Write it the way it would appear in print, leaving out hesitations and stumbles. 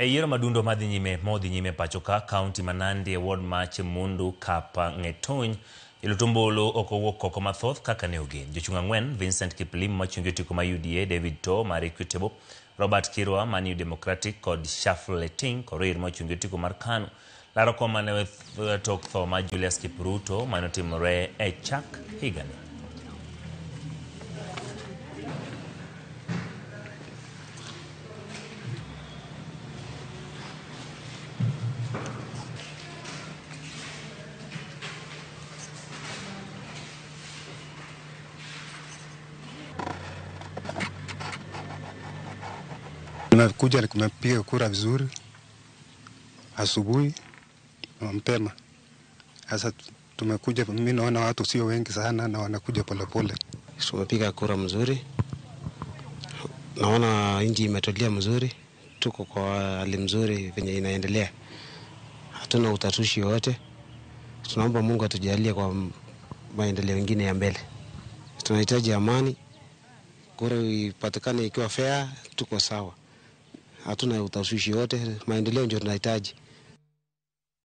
E yiero madundo madhi nyime modhi nyime pacho ka kaunti ma Nandi e ward ma Chemundu Kapng'etony jolut ombulu ok owuok oko mathoth kaka ne ogen. Jochung' ang'wen Vincent Kiplimo machungo otiko ma UDA, David Too mar Equitable, Robert Kirwa ma New Democratic kod Shafleting Korir mochungi otiko mar KANU laro kom mane owe tok tho mar Julius Kipruto mane otimore e chak higani. Nimekuja nimepiga kura vizuri asubuhi na mapema. Sasa tumekuja, mimi naona watu sio wengi sana na wanakuja polepole. Tumepiga kura mzuri, naona nchi imetulia mzuri, tuko kwa hali mzuri venye inaendelea, hatuna utatushi yoyote. Tunaomba Mungu atujalie kwa maendeleo mengine ya mbele. Tunahitaji amani, kura ipatikane ikiwa fair, tuko sawa, hatuna utatushi yoyote, maendeleo ndio tunahitaji.